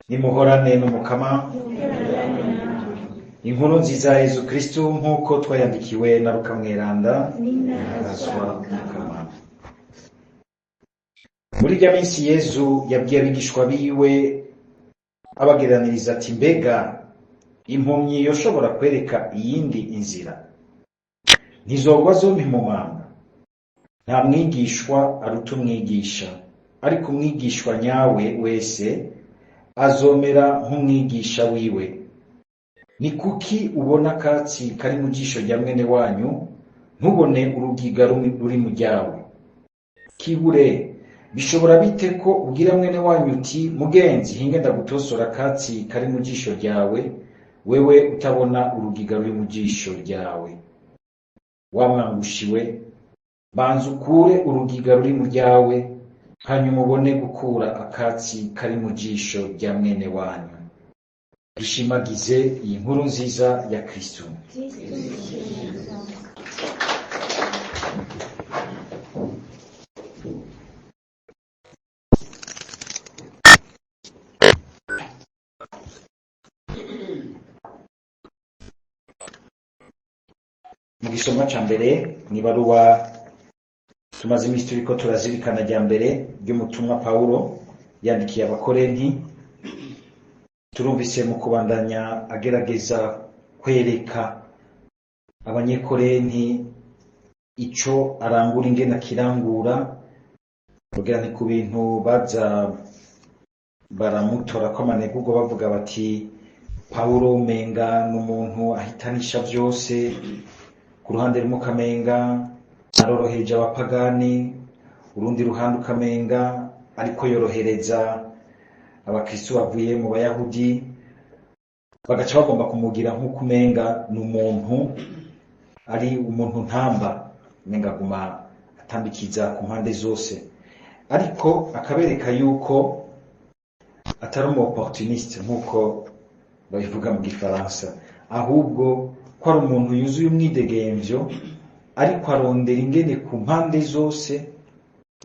Nimuhorane n'Umukama. Inkuru nziza ya Yezu Kristu nk'uko twayandikiwe na Luka Mweranda. Azwa Mukama. Muri rya minsi Yezu yabwiye abigishwa biwe abagereraniriza ati: mbega impumyi yoshobora kwereka iyindi inzira? Ntizogwa zompi mu manga? Nta mwigishwa aruta umwigisha, ariko umwigishwa nyawe wese azomera nk'umwigisha wiwe. Ni kuki ubona akatsi kari mu jisho rya mwene wanyu, ntubone urugiga ruri mu ryawe? Kibure, bishobora bite ko ubwira mwene wanyu uti: mugenzi, hinge ndagutosora akatsi kari mu jisho ryawe, wewe utabona urugiga ruri mu jisho ryawe? Wa mwangushiwe, banza ukure urugiga ruri mu ryawe, hanyuma ubone gukura akatsi kari mu jisho rya mwene wanyu. Dushimagize iyi nkuru nziza ya Kristo. Mu gisomwa ca mbere mw'ibaruwa tumaze iminsi turiko turazirikana rya mbere ry'umutumwa Pawulo yandikiye Abakorenti, turumvise mu kubandanya agerageza kwereka Abanyekorenti ico arangura ingene akirangura, kugira ni ku bintu baza baramutora ko amanegurwa bavuga bati Pawulo umenga ni umuntu ahitanisha vyose, ku ruhande rumwe ukamenga aroroheje abapagani, urundi ruhande ukamenga ariko yorohereza abakristo bavuye mu bayahudi, bagaca bagomba kumugira nk'uko umenga ni umuntu ari umuntu ntamba, umenga aguma atambikiza ku mpande zose, ariko akabereka yuko atari umu opportuniste nk'uko babivuga mu gifaransa, ahubwo ko ari umuntu yuzuye umwidegemvyo, ariko arondera ingene ku mpande zose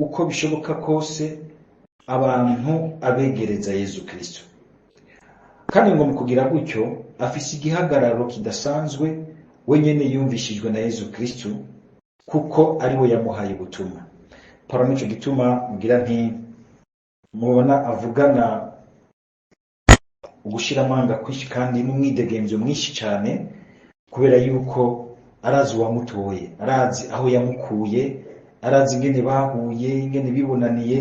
uko bishoboka kose abantu abegereza Yezu Kristo. Kandi ngo mu kugira gutyo afise igihagararo kidasanzwe wenyene yumvishijwe na Yezu Kristo, kuko ari we yamuhaye ubutumwa. Paulo nico gituma ngira nti mubona avugana ugushira amanga kwinshi kandi n'umwidegemvyo mwinshi cane, kubera yuko arazi uwamutoye, arazi aho yamukuye, arazi ingene bahuye, ingene bibonaniye,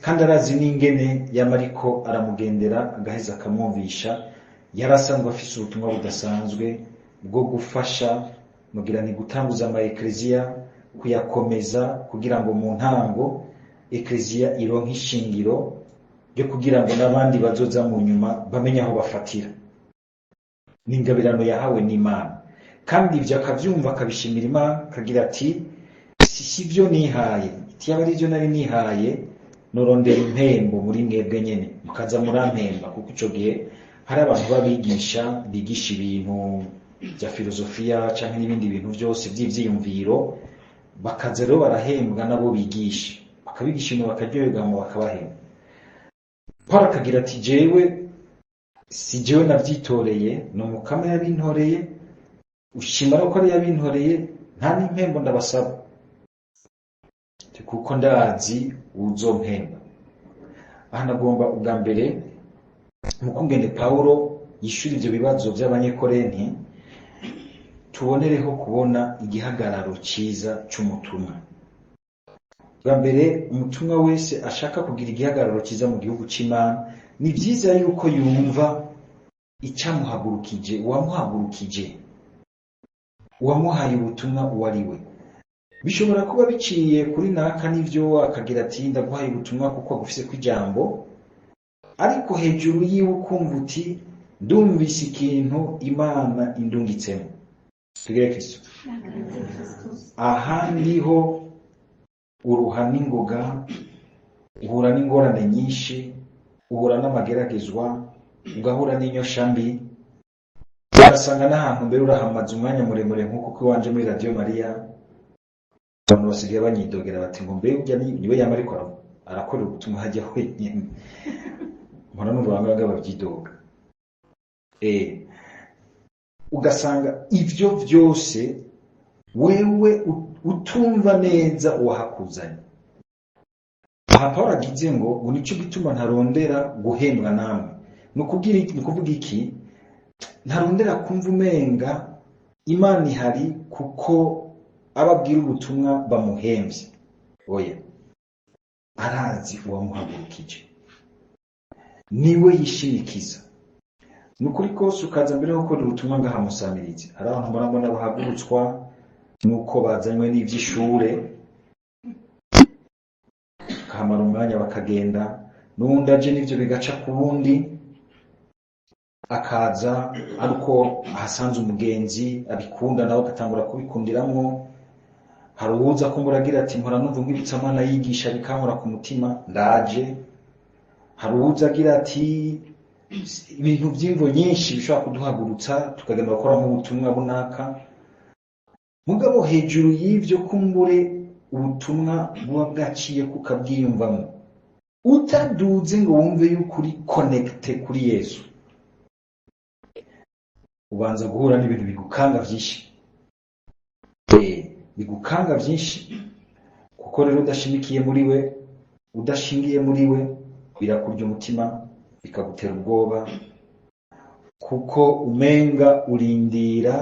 kandi arazi n'ingene yama ariko aramugendera agaheza akamwumvisha. Yari asanzwe afise ubutumwa budasanzwe bwo gufasha, mugira ni gutanguza ama ekleziya, kuyakomeza kugira ngo mu ntango ekleziya ironke ishingiro ryo kugira ngo n'abandi bazoza mu nyuma bamenye aho bafatira. Ni ingabirano yahawe n'Imana, kandi ivyo akavyumva akabishimira Imana, akagira ati si vyo nihaye, iti yaba ari vyo nari nihaye norondera impembo muri mwebwe nyene mukaza murampemba, kuko ico gihe hari abantu babigisha bigisha ibintu vya filozofiya canke n'ibindi bintu vyose vy'ivyiyumviro, bakaza rero barahembwa nabo bigisha, bakabigisha ibintu bakaryoherwa ngo bakabahemba. Paul akagira ati jewe si jewe navyitoreye, ni Umukama yabintoreye, ushima ko ari yabintoreye, nta n'impembo ndabasaba, kuko ndazi uzompemba. Aha nagomba ubwa mbere mu kungene Pawulo yishura ivyo bibazo vy'Abanyekorenti, tubonereho kubona igihagararo ciza c'umutumwa. Bwa mbere umutumwa wese ashaka kugira igihagararo ciza mu gihugu c'Imana, ni vyiza yuko yumva icamuhagurukije, uwamuhagurukije, uwamuhaye ubutumwa uwo ari we. Bishobora kuba biciye kuri naka n'ivyo akagira ati ndaguhaye ubutumwa kuko agufise kw'ijambo, ariko hejuru yiwe ukumva uti ndumvise ikintu Imana indungitsemo. Tugire Kristo. Aha ndiho uruha n'ingoga, uhura n'ingorane nyinshi, uhura n'amageragezwa, ugahura n'inyosha mbi, ugasanga n'ahantu mbere urahamaze umwanya muremure nk'uko kwiwanje muri Radio Maria abantu basigaye banyidogera bati ngo mbe urya niwe yama ariko arakora ubutumwa hajya wenyine. Mpora numva bamwe babyidoga. Ugasanga ivyo vyose wewe utumva neza uwahakuzanye. Aha Pawulo agize ngo nico gituma ntarondera guhembwa namwe. Ni ukuvuga iki? Ntarondera kumva umenga Imana ihari kuko ababwira ubutumwa bamuhemvye. Oya, arazi uwamuhagurukije, niwe yishimikiza. Ni ukuri kose. Ukaza mbere yo gukora ubutumwa ngaha musamirizi, hari abantu mbona bahagurutswa nuko bazanywe n'ivy'ishure, kahamara umwanya bakagenda, n'uwundi aje n'ivyo bigaca ku wundi, akaza ari uko ahasanze umugenzi abikunda, nawe agatangura kubikundiramwo. Hari uwuza kumbura agira ati: "Mpora numva Nkwibutsamana yigisha, bikankora ku mutima, ndaje." Hari uwuza agira ati ibintu by'imvo nyinshi bishobora kuduhagurutsa tukagenda gukora nk'ubutumwa bunaka. Mugabo hejuru y'ivyo, kumbure ubutumwa buba bwaciye kukabwiyumvamo, utaduze ngo wumve yuko uri connecté kuri Yesu, ubanza guhura n'ibintu bigukanga vyinshi, bigukanga vyinshi, kuko rero udashimikiye muri we, udashingiye muri we, birakurya umutima, bikagutera ubwoba, kuko umenga urindira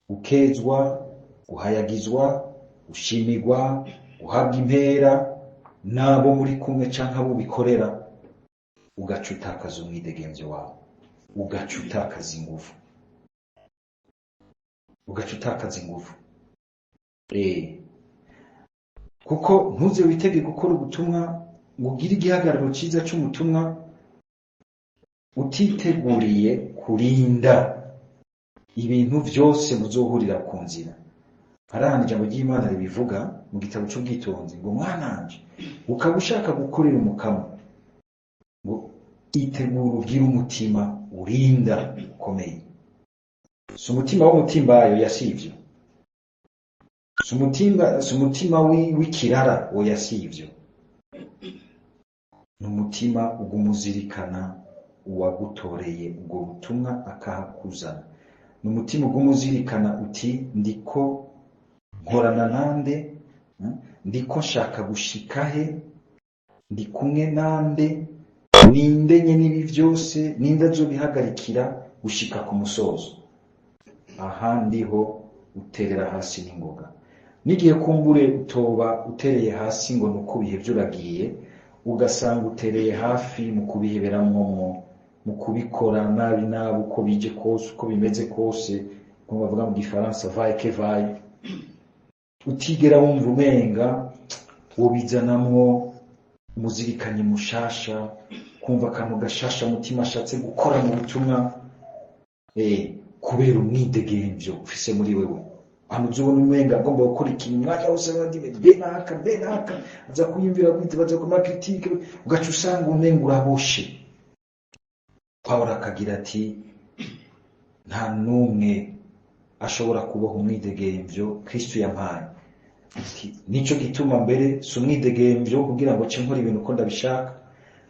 gukezwa, guhayagizwa, gushimirwa, guhabwa impera n'abo muri kumwe canke abo ubikorera, ugaca utakaza umwidegemvyo wawe, ugaca utakaza inguvu, ugaca utakaza inguvu. Kuko ntuze witege gukora ubutumwa ngo ugire igihagararo ciza c'umutumwa utiteguriye kurinda ibintu vyose muzohurira ku nzira. Hari ahantu ijambo ry'Imana ribivuga mu gitabo c'Ubwitonzi ngo: "Mwananje, ukaba ushaka gukorera Umukama, ngo itegura ugire umutima urinda ukomeye." Si umutima w'umutimbayo, yasivyo. Si umutima w'ikirara, oya, sivyo. Ni umutima uguma uzirikana uwagutoreye ubwo butumwa akahakuzana. Ni umutima uguma uzirikana uti: "Ndiko nkorana nande? Ndiko nshaka gushika he? Ndi kumwe nande? Ninde nyene ibi vyose? Ninde azobihagarikira gushika ku musozo?" Aha ndiho uterera hasi n'ingoga. N'igihe kumbure utoba utereye hasi ngo nuko ubihevye uragiye, ugasanga utereye hafi mu kubiheberamwo, mu kubikora nabi nabi, uko bije kose, uko bimeze kose, nko bavuga mu gifaransa vaille que vaille, utigera wumva umenga wobizanamwo umuzirikanyi mushasha, kumva akantu gashasha mutima ashatse gukora mu butumwa, kubera umwidegemvyo ufise muri wewe. Ahantu uzobona umenga agomba gukora ikintu umwanya wose, abandi benaka benaka aza kuyumvira gute, baza kuma critique, ugaca usanga umenga uraboshe. Pawulo akagira ati: "Nta n'umwe ashobora kuboha umwidegemvyo Kristo yampaye." Ati: "Nico gituma mbere si umwidegemvyo kugira ngo nce nkora ibintu uko ndabishaka,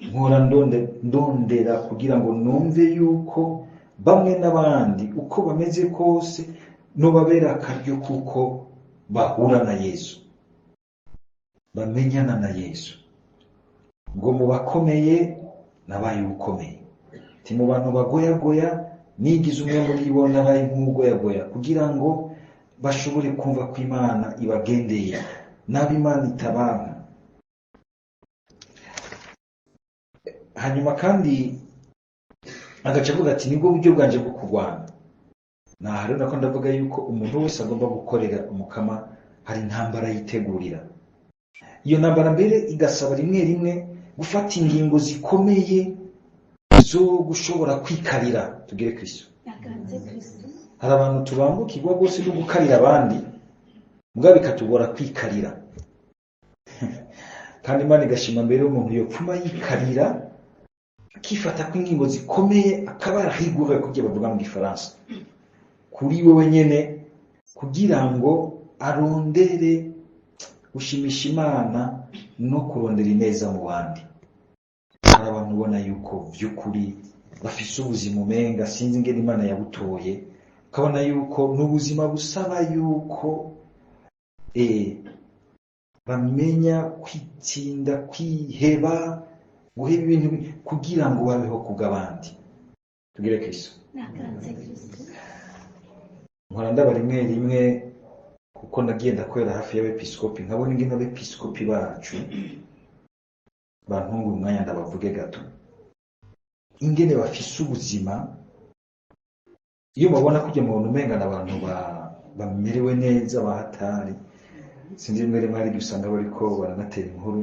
nkora ndondera kugira ngo numve yuko bamwe n'abandi uko bameze kose nobabera akaryo, kuko bahura na Yesu, bamenyana na Yesu." Ngo: "Mu bakomeye nabaye ukomeye." Ati: "Mu bantu bagoyagoya nigize umwe muri bo, nabaye nk'ugoyagoya, kugira ngo bashobore kumva ko Imana ibagendeye, nabi Imana itabanka." Hanyuma kandi agaca avuga ati: "Nibwo buryo bwanje bwo kurwana." Naha rero nako ndavuga yuko umuntu wese agomba gukorera Umukama hari intambara yitegurira. Iyo ntambara mbere igasaba rimwe rimwe gufata ingingo zikomeye zo gushobora kwikarira. Tugire Kristo. Aganze Kristo. Hari abantu tubangukirwa rwose no gukarira abandi, mugabo bikatugora kwikarira. Kandi Imana igashima mbere umuntu yopfuma yikarira, akifata ko ingingo zikomeye, akaba rigoureux kugira bavuga mu gifaransa, kuri wewe nyene, kugira ngo arondere gushimisha Imana no kurondera ineza mu bandi. Hari Hari abantu ubona yuko vy'ukuri bafise ubuzima umenga sinzi ingene Imana yabutoye, ukabona yuko n'ubuzima busaba yuko bamenya kwitsinda, kwiheba, guheba ibintu kugira ngo babeho kubw'abandi. Tugire Kristo. Naganze Kristo. Mpora ndaba rimwe rimwe, kuko nagiye ndakorera hafi y'abepiskopi, nkabona ingene abepiskopi bacu bantunga umwanya, ndabavuge gato ingene bafise ubuzima. Iyo babona kujya mu bantu umenga abantu bamerewe neza bahatari, sinzi, rimwe rimwe hari igihe usanga bariko baranatera inkuru.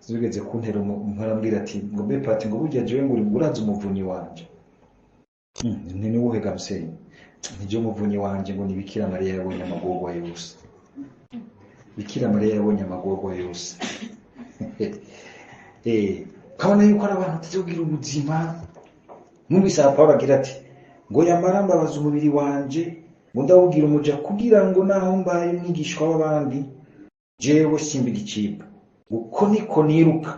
Zigeze kuntera umuntu arambwira ati ngo mbe pati, ngo burya jewe ngo urazi umuvunyi wanje? Nti ni uwuhe gamusenyi? Nti umuvunyi wanje ngo ni Bikira Mariya yabonye amagorwa yose. Bikira Mariya yabonye amagorwa yose. Ukabona yuko ari abantu batazogira ubuzima. Numvise aha Pawulo agira ati ngo yamara mbabaza umubiri wanje, ngo ndawugira umuja, kugira ngo naho mbaye umwigishwa w'abandi jewe simba igicibwa. Uko niko niruka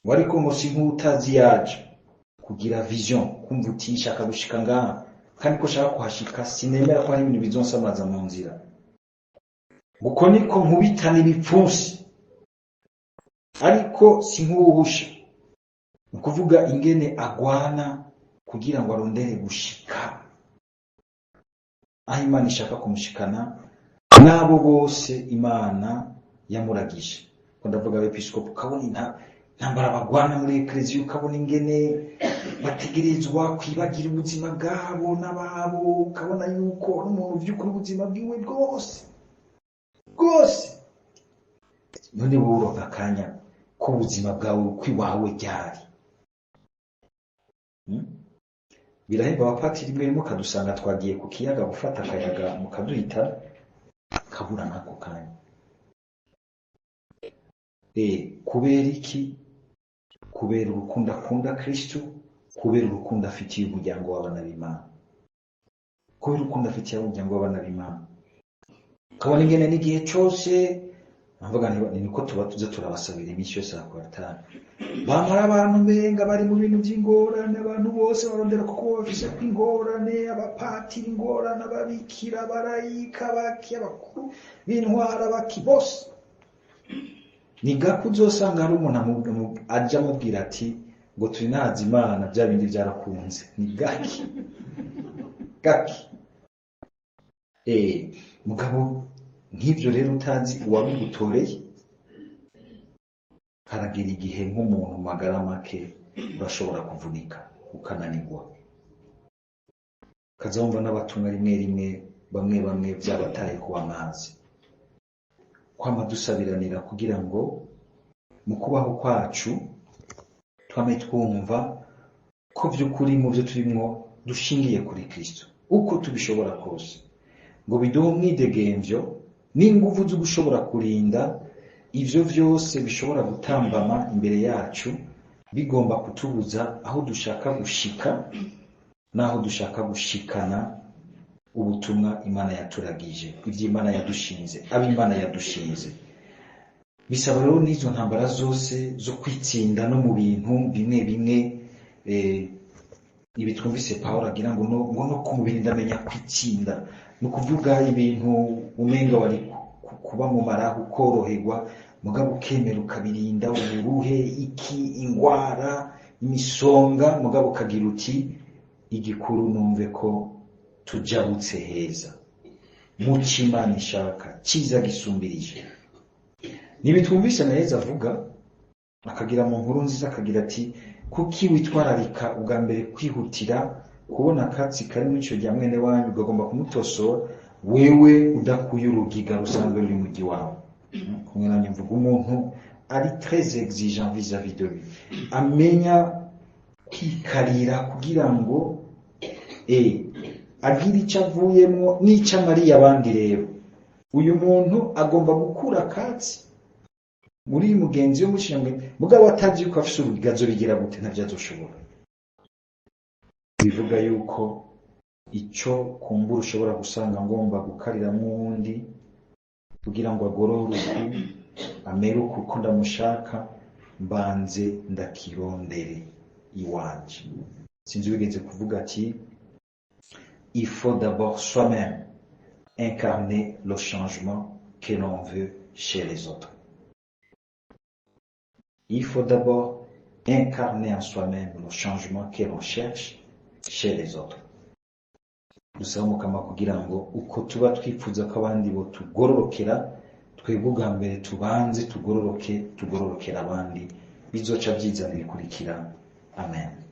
ngo ariko ngo si nk'utazi yaje kugira vision, kumva uti nshaka gushika ngaha, kandi ko nshaka kuhashika sinemera ko hari ibintu bizonsamaza mu nzira. Uko niko nkubitana ibipfunsi, ariko si nk'uwuhusha. Ni ukuvuga ingene agwana kugira ngo arondere gushika aho Imana ishaka kumushikana n'abo bose Imana yamuragije. Ko ndavuga abepiskopi, ukabona intambara bagwana muri ekleziya, ukabona ingene bategerezwa kwibagira ubuzima bwabo n'ababo, ukabona yuko n'umuntu vy'ukuri ubuzima bwiwe bwose bwose. None wowe uronka akanya k'ubuzima bwawe kw'iwawe ryari? Birahemba abapatiri rimwe rimwe ukadusanga twagiye ku kiyaga gufata akayaga, mukaduhita kabura nk'ako kanya. Kubera iki? Kubera urukundo akunda Kristo, kubera urukundo afitiye umuryango w'abana b'Imana, kubera urukundo afitiye umuryango w'abana b'Imana. Ukabona ingene n'igihe cose mvuga nti niko tuba tuza turabasabira iminsi yose akora bamara abantu menga bari mu bintu by'ingorane, abantu bose barondera kuko bafise kw'ingorane, abapatiri ingorane, ababikira, abarayika, abaki, abakuru b'intwara, abaki bose. Ni gako uzosanga hari umuntu aja amubwira ati ngo turi nazi Imana bya bindi byarakunze. Ni gaki gaki. Mugabo nk'ibyo rero utazi uwabigutoreye, haragira igihe nk'umuntu magara make urashobora kuvunika ukananirwa, ukaza wumva n'abatumwa rimwe rimwe bamwe bamwe byabataye kuba amazi. Kwama dusabiranira kugira ngo mu kubaho kwacu twame twumva ko by'ukuri mu byo turimo dushingiye kuri Kristo uko tubishobora kose, ngo biduhe umwidegemvyo n'inguvu zo gushobora kurinda ivyo vyose bishobora gutambama imbere yacu, bigomba kutubuza aho dushaka gushika n'aho dushaka gushikana ubutumwa Imana yaturagije, ivyo Imana yadushinze, abo Imana yadushinze. Bisaba rero n'izo ntambara zose zo kwitsinda no mu bintu bimwe bimwe. Ibi twumvise Pawulo agira ngo no ku mubiri ndamenya kwitsinda, ni ukuvuga ibintu umenga wari kuba mu maraho ukoroherwa, mugabo ukemera ukabirinda uburuhe, iki, ingwara, imisonga, mugabo ukagira uti igikuru numve ko tujabutse heza muco Imana ishaka cyiza gisumbirije. Ntibitwumvise na Yezu avuga akagira mu nkuru nziza akagira ati kuki witwararika ubwa mbere kwihutira kubona akatsi kari muri ico rya mwene wanyu ukagomba kumutosora, wewe udakuye urugiga rusanzwe ruri mu wawe? Kumwe nanjye mvuga umuntu ari très exigeant vis-à-vis de lui, amenya kwikarira kugira ngo agire icyo avuyemwo n'icyo amariye abandi. Rero uyu muntu agomba gukura akatsi muri mugenzi we mushinga, mugabo atazi yuko afise urugiga azobigira gute? Ntavyo azoshobora. Bivuga yuko icyo kumbura ushobora gusanga ngomba gukariramwo uwundi kugira ngo agorore uku amere uku uko ndamushaka, mbanze ndakirondere iwanje. Sinzi wigeze kuvuga ati: "Il faut d'abord soi-même incarner le changement que l'on veut chez les autres." Il faut d'abord incarner en soi-même le changement que l'on cherche chez les autres. Dusaba Mukama kugira ngo uko tuba twifuza ko abandi bo tugororokera, twebwe ubwa mbere tubanze tugororoke, tugororokera abandi, bizoca byizana ibikurikira. Amen.